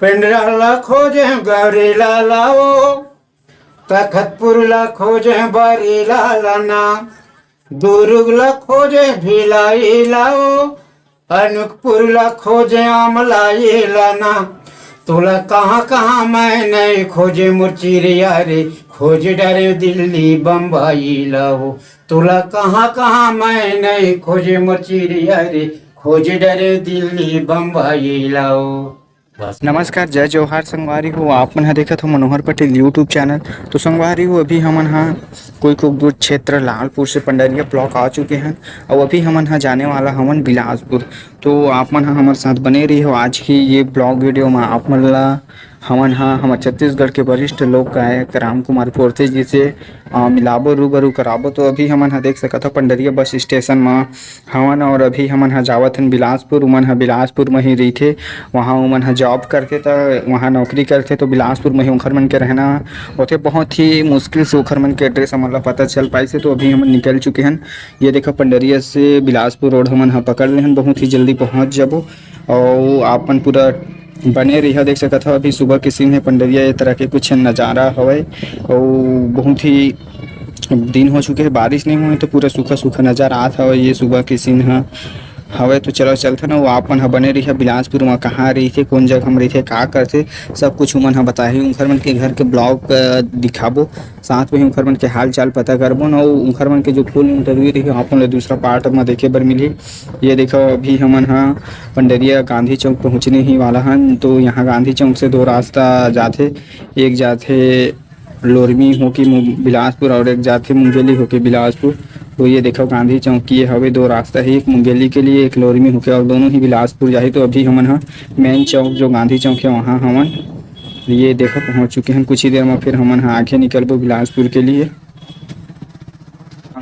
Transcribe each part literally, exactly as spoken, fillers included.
पेंड्रा ला खोजे गौरी लाला ओ, तखतपुर ला खोजे बरी लाला ना, दुर्ग ला खोजे भिलाई ला ओ, अनूपपुर ला खोजे आमलाई ला ना। तोला कहाँ कहाँ मैं नहीं खोजे मोर चिड़िया रे, खोज डरे दिल्ली बम्बई ला ओ। तोला कहाँ कहाँ मैं नहीं खोजे मोर चिड़िया रे, खोज डरे दिल्ली बम्बई ला ओ। बस। नमस्कार, जय जोहार संगवारी हो। आप मन ह देखत हो मनोहर पटेल YouTube चैनल। तो संगवारी हो, अभी हमन ह कोई कुकदुर क्षेत्र लालपुर से पंडरिया ब्लॉक आ चुके हैं। और अभी हमन ह जाने वाला हमन बिलासपुर। तो आप मन ह हमर साथ बने रही हो। आज की ये ब्लॉग वीडियो में आप मन ला हमन ह हमर छत्तीसगढ़ के वरिष्ठ लोक गायक राम कुमार पोरते जी से, अ, मिलाबो, रूबरू कराबो। तो अभी हमन ह देख सकत ह पंडरिया बस स्टेशन म हवन और अभी हमन ह जावत हन बिलासपुर। उमन ह बिलासपुर म ही रहिथे, वहाँ उमन ह जॉब करथे, त वहाँ नौकरी करथे, तो बिलासपुर म ही उखर मन के रहना होथे। बहुत ही मुश्किल से उखर मन के एड्रेस हमन ला पता चल पाइस हे, तो अभी हमन निकल चुके हन। ये देखो, पंडरिया से बिलासपुर रोड हमन ह पकड़ लेहन, बहुत ही जल्दी पहुँच जबो। और आप मन पूरा बने रहिहा, देख सकत हो अभी सुबह के सीन है पंडरिया, ये तरह के कुछ नज़ारा हवय। और बहुत ही दिन हो चुके हे, बारिश नहीं हुए तो पूरा सूखा सूखा नजर आत हवय ये सुबह के सीन ह हवय। तो चलो चलथन, वो आप मन ह बने रहिहा बिलासपुर म कहाँ रहिथे, कौन जगह म रहिथे, का करथे, सब कुछ उमन ह बताही। उंखर मन के घर के ब्लॉग, अ, दिखाबो, साथ में ही उंखर मन के हाल चाल पता करबो न। उंखर मन के जो फुल इंटरव्यू रही, आप मन ल दूसरा पार्ट म देखे बर मिलही। ये देखो, अभी हमन ह पंडरिया गांधी चौक पहुँचने ही वाला हन। तो यहाँ गांधी चौक से दो रास्ता जाथे, एक जाथे लोरमी होके मु-, बिलासपुर और एक जाथे मुंगेली होके बिलासपुर। तो ये देखो, गांधी चौक के हवे दो रास्ता है, एक मुंगेली के लिए, एक लोरमी होके, और दोनों ही बिलासपुर जाही। तो अभी हमन ह मेन चौक जो गांधी चौक है, वहाँ हमन, ये देखो, पहुँच चुके हैं। कुछ ही देर में फिर हमन ह आगे निकलबो बिलासपुर के लिए।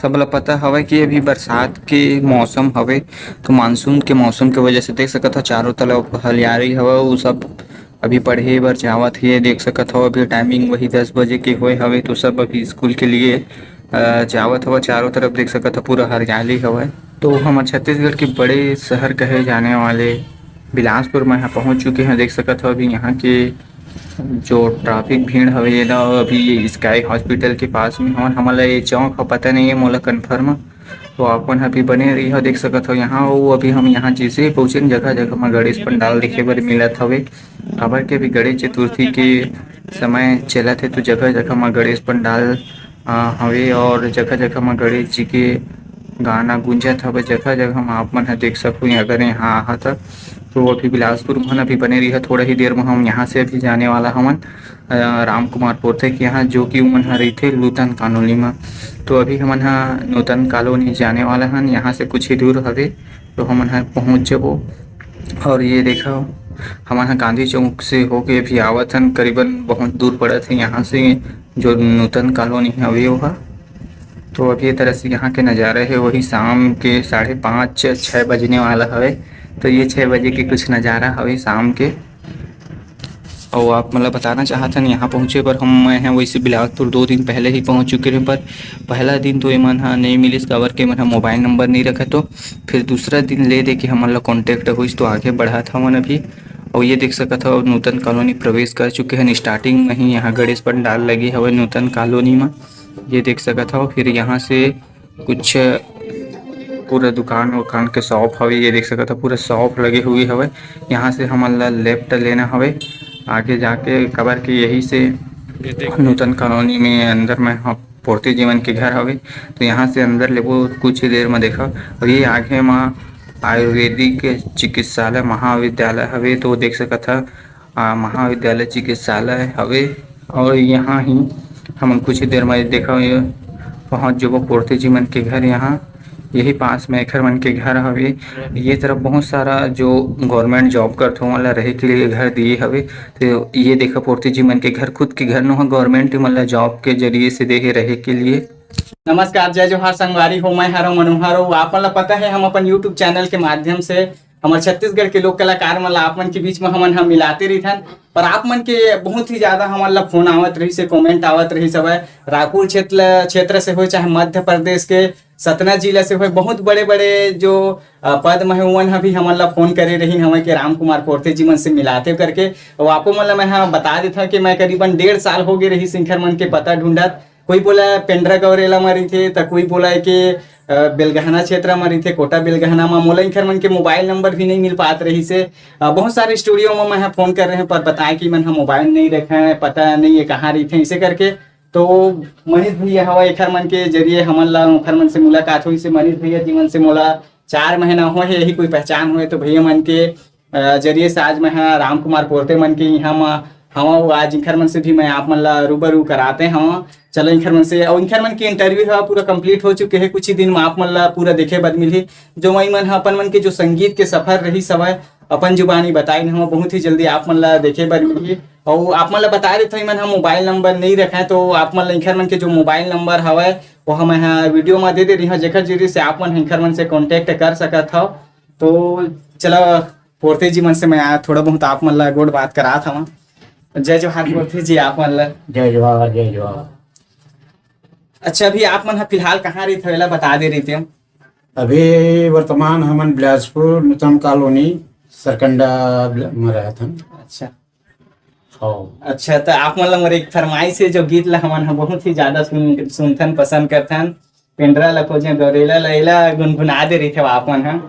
सबला पता हवय कि अभी बरसात के मौसम हवे, तो मानसून के मौसम के वजह से देख सकत ह, चारों तरफ हरियाली हवय। वो सब अभी पढ़े बर जावत हे। देख सकत हव, अभी टाइमिंग वही दस बजे के होए हवे, तो सब अभी स्कूल के लिए, अ, जावत हवय। चारों तरफ देख सकत हव, पूरा हरियाली हवय। तो हमर छत्तीसगढ़ के बड़े शहर कहे जाने वाले बिलासपुर में यहाँ पहुँच चुके हैं। देख सकत हव, अभी यहाँ के जो ट्रैफिक भीड़ हवे, ये ना अभी ये स्काई हॉस्पिटल के पास में हवन। हमन ला ये चौक ह पता नहीं है, मोला कन्फर्म। तो आप मन ह भी बने रही हो, देख सकत हो यहाँ। वो अभी हम यहाँ जैसे ही पहुँचे, जगह जगह में गणेश पंडाल देखे बर मिलत हवे, काबर के अभी गणेश चतुर्थी के समय चलत है, तो जगह जगह में गणेश पंडाल, अ, हवे और जगह जगह में गणेश जी के गाना गूंजत हवे, जगह जगह में आप मन ह देख सकहू। अगर यहाँ आहा त, तो अभी बिलासपुर में अभी बने रही, थोड़ा ही देर में हम यहाँ से अभी जाने वाला हवन, अ, राम कुमार पोथे के यहाँ, जो कि उमन ह रहिथे नूतन कॉलोनी में। तो अभी हमन ह नूतन कॉलोनी जाने वाला हन, यहाँ से कुछ ही दूर हवे, तो हमन ह पहुँच जबो। और ये देखो, हमन ह गांधी चौक से होके अभी आवत हन, करीबन बहुत दूर पड़त है यहाँ से, जो नूतन कॉलोनी हवे ओहा। तो अभी ये तरह से यहाँ के नज़ारा है, वही शाम के साढ़े पाँच, छः बजने वाला हवे। तो ये छः बजे के कुछ नज़ारा हवे शाम के। और आप मतलब बताना चाहत हन, यहाँ पहुँचे बर हम, मैं हैं वैसे बिलासपुर दो दिन पहले ही पहुँच चुके रहे, पर पहला दिन तो एमन ह नहीं मिलिस, काबर के एमन ह मोबाइल नंबर नहीं रखे। तो फिर दूसरा दिन ले दे के हमन ला कॉन्टैक्ट होइस, तो आगे बढ़त हवन अभी। और ये देख सकत हव, नूतन कॉलोनी प्रवेश कर चुके हैं। स्टार्टिंग में ही यहाँ गणेश पंडाल लगे हवे नूतन कॉलोनी में। ये देख सकत हव, फिर यहाँ से कुछ पूरा दुकान वुकान के शॉप हवे। ये देख सकत हव, पूरा शॉप लगे हुए हवे। यहाँ से हमन ला लेफ्ट लेना हवे, आगे जाके, काबर के यही से नूतन कॉलोनी में अंदर में ह-, पोरती जीवन के घर हवे। तो यहाँ से अंदर लेबो कुछ ही देर में, देखा। और ये आगे में आयुर्वेदिक चिकित्सालय महाविद्यालय हवे, तो देख सकत ह, आ, महाविद्यालय चिकित्सालय हवे। और यहाँ ही हमन कुछ ही देर में, देखा, ये पहुँच जबो पोरती जी मन के घर। यहाँ यही पास में एखर मन के घर हवे। ये तरफ बहुत सारा जो गवर्नमेंट जॉब करथे, ओमन ला रहे के लिए घर दिए हवे। तो ये देखा, पोरती जी मन के घर, खुद के घर नोहा गवर्नमेंट मन ला जॉब के जरिए से दे हे रहे के लिए। नमस्कार, जय जोहार संगवारी हो, मैं हरव मनोहर हो। आप मन ला पता है, हम अपन YouTube चैनल के माध्यम से हमर छत्तीसगढ़ के लोक कलाकार मन ला आप मन के बीच में हमन ह मिलाते रहिथन। पर आप मन के बहुत ही ज्यादा हमन ला फोन आवत रहिस हे, कमेंट आवत रहिस हवय, रायपुर क्षेत्र, क्षेत्र से होय चाहे मध्य प्रदेश के सतना जिला से होय, बहुत बड़े बड़े जो अ, पद म हे उमन ह भी हमन ला फोन करे रहिन हवय कि राम कुमार पोरते जी मन से मिलाते करके। अउ आपो मन ला मैं ह बता देथव कि मैं करीबन डेढ़ साल हो गे रहिस इंखर मन के पता ढूंढत। कोई बोला पेंड्रा गौरेला म रहिथे, त कोई बोला है कि अ, बेलगहना क्षेत्र म रहिथे, कोटा बेलगहना म। मोला इंखर मन के मोबाइल नंबर भी नहीं मिल पात रहिस हे। अ, बहुत सारे स्टूडियो म मैं ह फोन कर रहे हैं, पर बताए कि मन ह मोबाइल नहीं रखे हैं, पता नहीं है कहाँ रहिथे, इसे करके। तो मनीष भैया हवा एखर मन के जरिए हमन ला ओखर मन से मुलाकात होइस हे। मनीष भैया जी मन से मोला चार महीना हो हे, यही कोई पहचान होए तो भैया मन के अ, जरिए से आज मैं ह राम कुमार पोरते मन के यहाँ म हवा। आज इंखर मन से भी मैं आप मन ला रूबरू कराते हवा। चलो इंखर मन से, और इंखर मन के इंटरव्यू ह पूरा कंप्लीट हो चुके हे। कुछ ही दिन में आप मन ला पूरा देखे बर मिलही, जो वही मन ह अपन मन के जो संगीत के सफर रही सवय अपन जुबानी बताइन हवा, बहुत ही जल्दी आप मन ला देखे बर मिलही। और आप मन ला बता देथव, इमन ह मोबाइल नंबर नहीं रखे, तो आप मन ला इंखर मन के जो मोबाइल नंबर हवय वो ह मैं ह वीडियो म दे दे रही हूँ, जेकर जरिए से आप मन ह इंखर मन से कॉन्टेक्ट कर सकत हव। तो चला पोरते जी मन से मैं आ, थोड़ा बहुत आप मन ला गोठ बात करात हवा। जय जोहार पोरते जी आप मन ला। जय जोहार, जय जोहार। अच्छा, अभी आप मन ह फिलहाल कहाँ रहित हव, एला बता दे रहिते हो। अभी वर्तमान हमन बिलासपुर नूतन कॉलोनी सरकंडा बिल-, में रहत हन। अच्छा। हाँ। अच्छा, तो आप मन ला मोर एक फरमाइश है, जो गीत ला हमन ह बहुत ही ज्यादा सुन, सुनथन, पसंद करथन, पेंड्रा ला खोजे गौरेला ला, एला गुनगुना दे रहिते हो आप मन ह।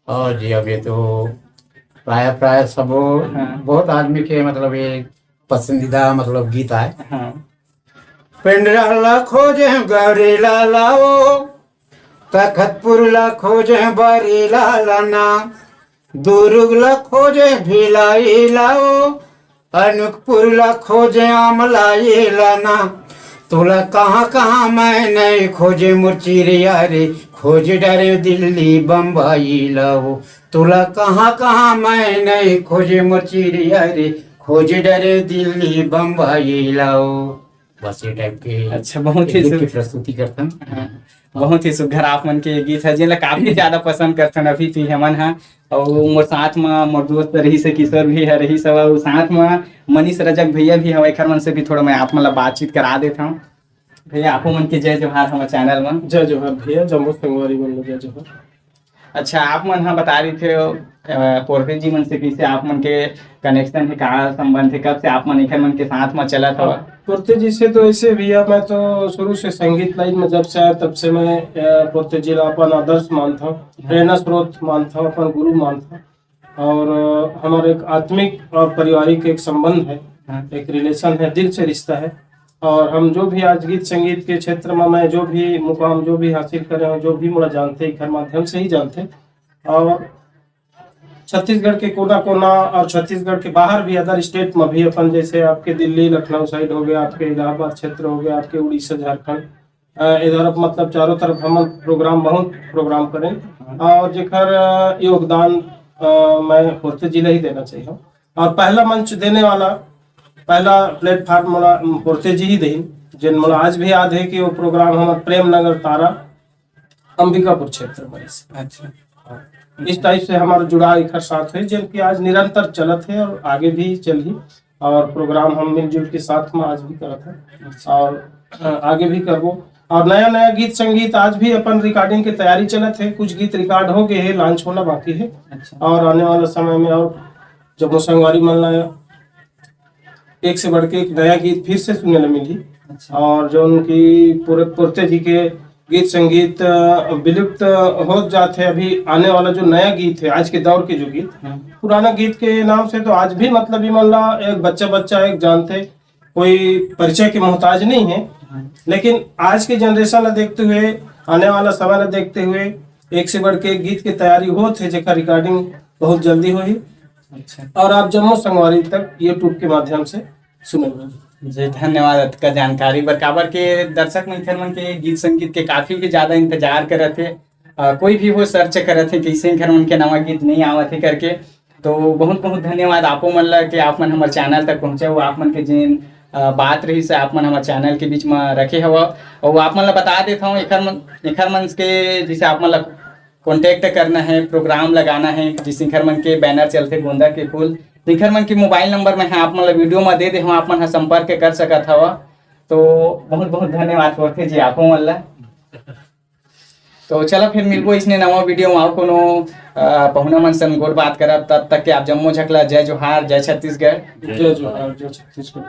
और जी, अब ये तो प्राय, प्राय सब हाँ। बहुत आदमी के मतलब ये पसंदीदा मतलब गीत आय। हाँ। पेंड्रा ला खोजे गौरेला लाओ, तखतपुर ला खोजे बरेला लाना, दुर्ग ला खोजे भिलाई लाओ, अनूपपुर ला खोजे आमलाई लाना। तोला कहाँ कहाँ मैं नहीं खोजे मोर चिड़िया रे, खोज डरे दिल्ली बम्बई लाओ। तोला कहाँ कहाँ मैं नहीं खोजे मोर चिड़िया रे, खोज डरे दिल्ली बम्बई लाओ। बस ये टाइप के अच्छा, बहुत ही एक गीत की सुघ-, प्रस्तुति करथन। हाँ, बहुत ही सुघर आप मन के ये गीत है, जेला काफी ज्यादा पसंद करथन अभी भी हमन हा। और मोर साथ म मोर दोस्त रहीस हे, किशोर भी है रहीस हवय, और साथ म मनीष रजक भैया भी हवय, एखर मन से भी थोड़ा मैं आप मन ला बातचीत करा देत हूँ। भैया, आपो मन के जय जोहार हमर चैनल म। जय जोहार भैया, जम्मो संगवारी मन ल जय जोहार। अच्छा, आप मन ह बता रही थे, अ, पोरते जी मन से कैसे आप मन के कनेक्शन है, का संबंध है, कब से आप मन एखर मन के साथ म चलत हव? पोरते जी से तो ऐसे भैया, मैं तो शुरू से संगीत लाइन में जब से आया, तब से मैं, अ, पोरते जी ला अपन आदर्श मानता हूँ, हाँ। प्रेरणा स्रोत मानता हूँ, अपन गुरु मानता हूँ। और, अ, हमारा एक आत्मिक और पारिवारिक एक संबंध है, हाँ। एक रिलेशन है, दिल से रिश्ता है। और हम जो भी आज गीत संगीत के क्षेत्र में, मैं जो भी मुकाम जो भी हासिल करे हूँ, जो भी मोला जानते, एखर माध्यम से ही जानते। और छत्तीसगढ़ के कोना कोना और छत्तीसगढ़ के बाहर भी, अदर स्टेट में भी, अपन जैसे आपके दिल्ली लखनऊ साइड हो गया, आपके इलाहाबाद क्षेत्र हो गया, आपके उड़ीसा झारखंड, अ, इधर मतलब चारों तरफ हम प्रोग्राम, बहुत प्रोग्राम करें। और जेकर, अ, योगदान, अ, मैं पोरते जी ला ही देना चाहिए। और पहला मंच देने वाला, पहला प्लेटफॉर्म मोला पोरते जी ही देन, जिन मोला आज भी याद है कि वो प्रोग्राम हमारे प्रेम नगर तारा अंबिकापुर क्षेत्र में। अच्छा। इस टाइप से हमारा जुड़ाव एखर साथ है, जो कि आज निरंतर चलत है और आगे भी चलही। और प्रोग्राम हम मिलजुल के साथ में आज भी करत है और, अ, आगे भी करबो। और नया नया गीत संगीत आज भी अपन रिकॉर्डिंग के तैयारी चलत है, कुछ गीत रिकॉर्ड हो गए है, लॉन्च होना बाकी है। अच्छा। और आने वाला समय में और जम्मो संगवारी मन ला एक से बढ़ के एक नया गीत फिर से सुने ला मिली। अच्छा। और जो उनकी पूरे पोरते जी के गीत संगीत, अ, विलुप्त होत जात है, अभी आने वाला जो नया गीत है, आज के दौर के जो गीत, हाँ। पुराना गीत के नाम से तो आज भी मतलब ये मन ला एक बच्चा बच्चा एक जानते, कोई परिचय के मोहताज नहीं है। हाँ। लेकिन आज के जनरेशन ला देखते हुए, आने वाला समय ला देखते हुए एक से बढ़ के एक गीत की तैयारी होत है, जेकर रिकॉर्डिंग बहुत जल्दी होही। अच्छा। और आप जम्मो संगवारी तक YouTube के माध्यम से सुनेंगे। जी, धन्यवाद अतका जानकारी बर, काबर के दर्शक मित्र मन के गीत संगीत के काफी भी ज्यादा इंतजार करत हे। अ, कोई भी हो सर्च करत हे, कैसे घर मन के नवा गीत नहीं आवत हे करके। तो बहुत बहुत धन्यवाद आपो मन ला कि आप मन हमर चैनल तक पहुँचे हो, आप मन के जिन, अ, बात रही से आप मन हमर चैनल के बीच में रखे हवा। और आप मन ला बता देत हूँ, एखर मन, एखर मन के जैसे आप मन ला कॉन्टैक्ट करना है, प्रोग्राम लगाना है, जिसिंखर मन के बैनर चलथे गोंदा के फूल, तिंखर मन के मोबाइल नंबर मैं ह आप मन ला वीडियो में दे दे हूँ, आप मन ह संपर्क कर सकत हव। तो बहुत बहुत धन्यवाद करथे जी आप मन ला। तो चला फिर मिलबो इसने नवा वीडियो में, अउ कोनो अ, पहुना मन संग गोठ बात करब। तब तक के आप जम्मो झकला जय जोहार, जय छत्तीसगढ़। जय जोहार, जय छत्तीसगढ़।